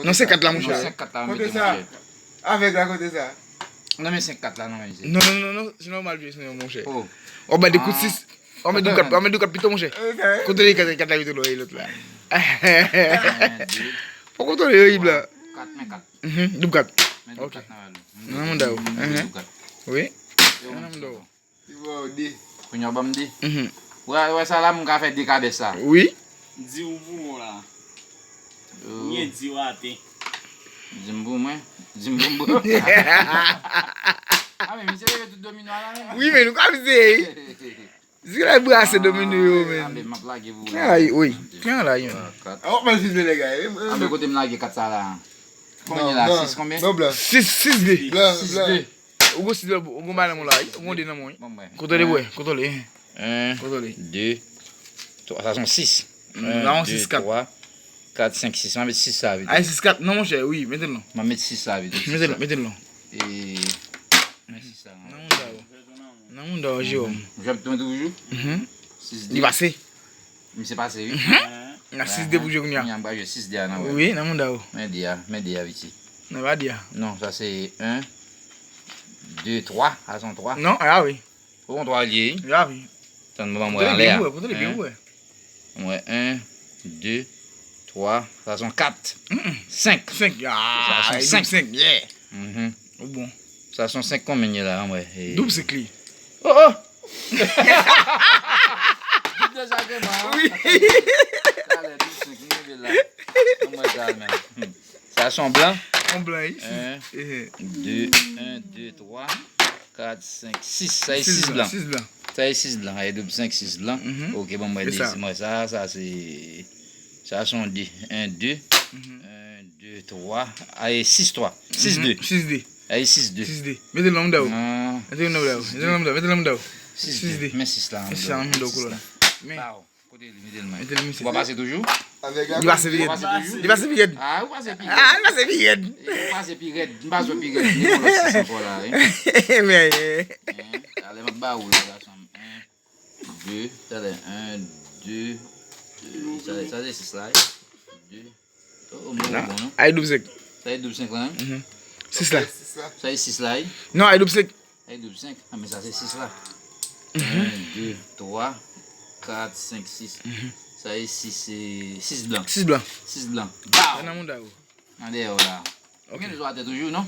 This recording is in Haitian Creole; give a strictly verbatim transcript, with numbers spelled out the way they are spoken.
Non, se kat la, monchè. Non, senk kat la, mete, monchè. Avèg la, kote sa? Non, men senk kat la, non, men se. Non, non, non, non, se nòmal, vye, se nòmal, monchè. Oh. W ap bay de kout sis. W ap met de kat, w ap met de kat pito, monchè. Kontwole kat, kat la, pito, lòt la. Fò kontwole, yo, Ibla. Kat, men kat. Mhm, doub kat. Men doub kat nan valè. Nan manda yo. Doub kat. Wi. Nan manda yo. Li ba w de. Kounye a w ban m de. Mhm. Wè, wè sa la, m ka fè de kabès la. Wi. Di w pou mwen la. Mwen di w ate. Di m pou mwen. Di m pou mwen. Ah, men misye leve tout domino a la menm. Wi, men nou ka vize. Zi la brase domino yo, men. Anbe, m ap lage pou ou la. Ay, wi. Pran la, yon. An w ap mal filme nèg la. Anbe, kote m lage kat sa la? Konbyen la? Sis konbyen? Non, blan. Sis, sis de. Blan, blan. Sis de. Ou gon sis de, ou gon bagay nan men w la, wi. Ou gon de nan men w, wi. Kontwole, bwè, kontwole. En, de, twa, sa se yon sis. En, de, twa, kat, senk, sis. M a met sis sa vit. Ay, sis kat, non, monchè, wi, mete l non. M a met sis sa vit. Mete l, mete l non. E, men sis sa. Nan manda yo. Nan manda yo, Jewòm. Jwèt mwen toujou. Mhm. Sis de. Li pase. Misye pase, wi. Mhm. Nan sis de pou jwe kounye a. Kounye a, m pral jwe sis de a nan wè. Wi, nan manda yo. Men de a, men de a, piti. Nan pa de a. Non, sa se en, de, twa. Sa se yon twa. Non, a wi. Ou yon twa li ye, wi. A wi. Tann, ban mwen anlè a. Kontwole byen pou wè, kontwole byen pou wè. Mwen, en, de, twa, sa se yon kat. Senk. Senk. Sa se yon senk. Senk, yeah. Mhm. Ou bon. Sa se yon senk konbyen ye la, mwen? Doub senk li. Oh, oh! Doub de sa ke mwen. Wi. Talè, doub senk, m leve la. Mwen, talè, men. Sa se yon blan. Yon blan, wi. En, de, en, de, twa, kat, senk, sis. Sa e sis blan. Sis blan. Sa e sis blan. Sa e doub senk, sis blan. Mhm. Ok, bon, mwen de, mwen sa, sa se, sa se yon de. En, de. Mhm. En, de, twa. Ay, sis twa. Sis de. Sis de. Ay, sis de. Sis de. Mete l nan manda w. Mete l nan manda w. Mete l nan manda w. Mete l nan manda w. Sis de. Men sis la. Men sis la, nan manda w, kolonèl. Men. Kote li, mete l, men. Mete l, mesye. Ou pa pase toujou? Li pase pi rèd. Li pase pi rèd. Ah, ou pase pi rèd. Ah, li pase pi rèd. Ou pase pi rèd. M pa jwe pi rèd. Li yon lòt sis ankò la, wi. Men, eh. Talè m ap ba ou la, gason m. En, de, talè, en, de, sa, sa se sis la, wi. De. Oh, mwen bon, non? Ay, doub senk. Sa e doub senk la, wi. Mhm. Sis la. Sa e sis la, wi. Non, ay, doub senk. Sa e doub senk. Ah, men sa se sis la. Mhm. En, de, twa, kat, senk, sis. Mhm. Sa e sis, se sis blan. Sis blan. Sis blan. Baw! Nan manda yo. Nan dèyè w la. Ok. Ou gen de zwa atè toujou, non?